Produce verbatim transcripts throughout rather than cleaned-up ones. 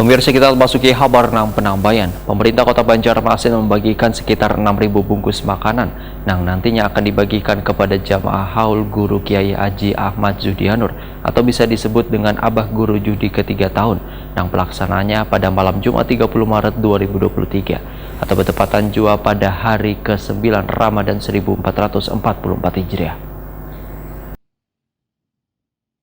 Pemirsa, kita masuki habar nang penambayan. Pemerintah Kota Banjarmasin membagikan sekitar enam ribu bungkus makanan nang nantinya akan dibagikan kepada jamaah haul Guru Kiai Haji Ahmad Zuhdianur atau bisa disebut dengan Abah Guru Judi ketiga tahun nang pelaksanaannya pada malam Jumat tiga puluh Maret dua ribu dua puluh tiga atau bertepatan jua pada hari kesembilan Ramadan seribu empat ratus empat puluh empat Hijriah.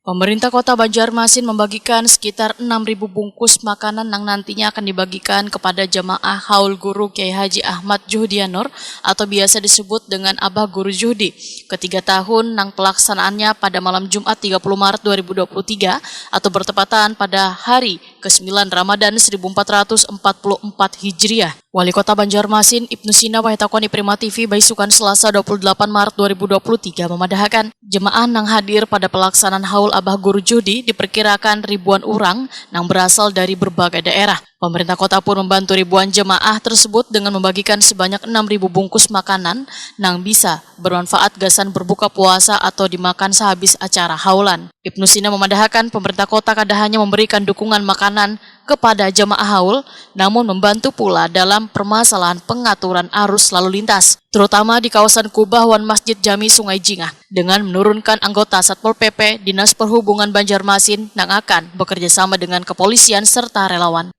Pemerintah Kota Banjarmasin membagikan sekitar enam ribu bungkus makanan yang nantinya akan dibagikan kepada jamaah haul Guru Kiai Haji Ahmad Juhdianur atau biasa disebut dengan Abah Guru Juhdi ketiga tahun yang pelaksanaannya pada malam Jumat tiga puluh Maret dua ribu dua puluh tiga atau bertepatan pada hari kesembilan Ramadan seribu empat ratus empat puluh empat Hijriah. Wali Kota Banjarmasin, Ibnu Sina, wayah takoni Prima T V baisukan Selasa dua puluh delapan Maret dua ribu dua puluh tiga, memadahakan jemaah nang hadir pada pelaksanaan haul Abah Guru Juhdi diperkirakan ribuan urang nang berasal dari berbagai daerah. Pemerintah kota pun membantu ribuan jemaah tersebut dengan membagikan sebanyak enam ribu bungkus makanan nang bisa bermanfaat gasan berbuka puasa atau dimakan sehabis acara haulan. Ibnu Sina memadahakan pemerintah kota kada hanya memberikan dukungan makanan kepada jamaah haul, namun membantu pula dalam permasalahan pengaturan arus lalu lintas, terutama di kawasan Kubah wan Masjid Jami Sungai Jingah, dengan menurunkan anggota Satpol P P Dinas Perhubungan Banjarmasin yang akan bekerja sama dengan kepolisian serta relawan.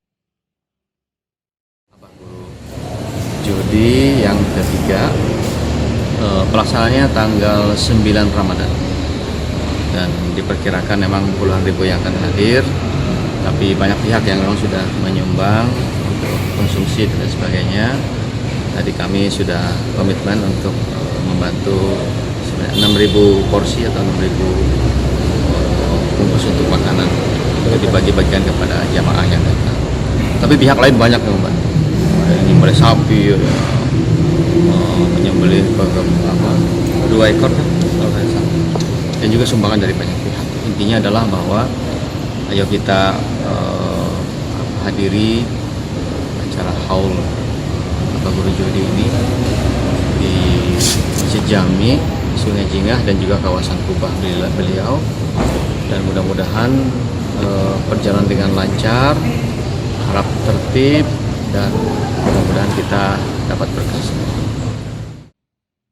Judi yang ketiga, eh, pelaksanaannya tanggal sembilan Ramadan. Dan diperkirakan memang puluhan ribu yang akan hadir, tapi banyak pihak yang memang sudah menyumbang untuk konsumsi dan sebagainya. Tadi kami sudah komitmen untuk, eh, membantu sebanyak enam ribu porsi atau enam ribu, eh, bungkus untuk makanan untuk dibagi-bagikan kepada jamaah yang datang. Tapi pihak lain banyak yang membantu. Ada yang menyembelih sapi, ada yang, eh, menyembelih apa, dua ekor kan, kalau tidak salah. Dan juga sumbangan dari banyak pihak. Intinya adalah bahwa ayo kita, eh, hadiri acara haul Abah Guru Judi ini di Masjid Jami, Sungai Jingah, dan juga kawasan Kubah beliau. Dan mudah-mudahan, eh, berjalan dengan lancar, harap tertib, dan mudah-mudahan kita dapat berkah semua.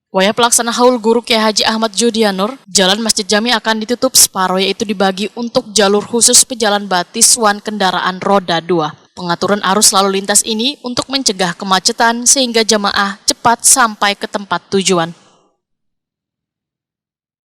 Wayah pelaksana haul Guru Kiai Haji Ahmad Judianur, jalan Masjid Jami akan ditutup separuh, yaitu dibagi untuk jalur khusus pejalan batis wan kendaraan roda dua. Pengaturan arus lalu lintas ini untuk mencegah kemacetan sehingga jamaah cepat sampai ke tempat tujuan.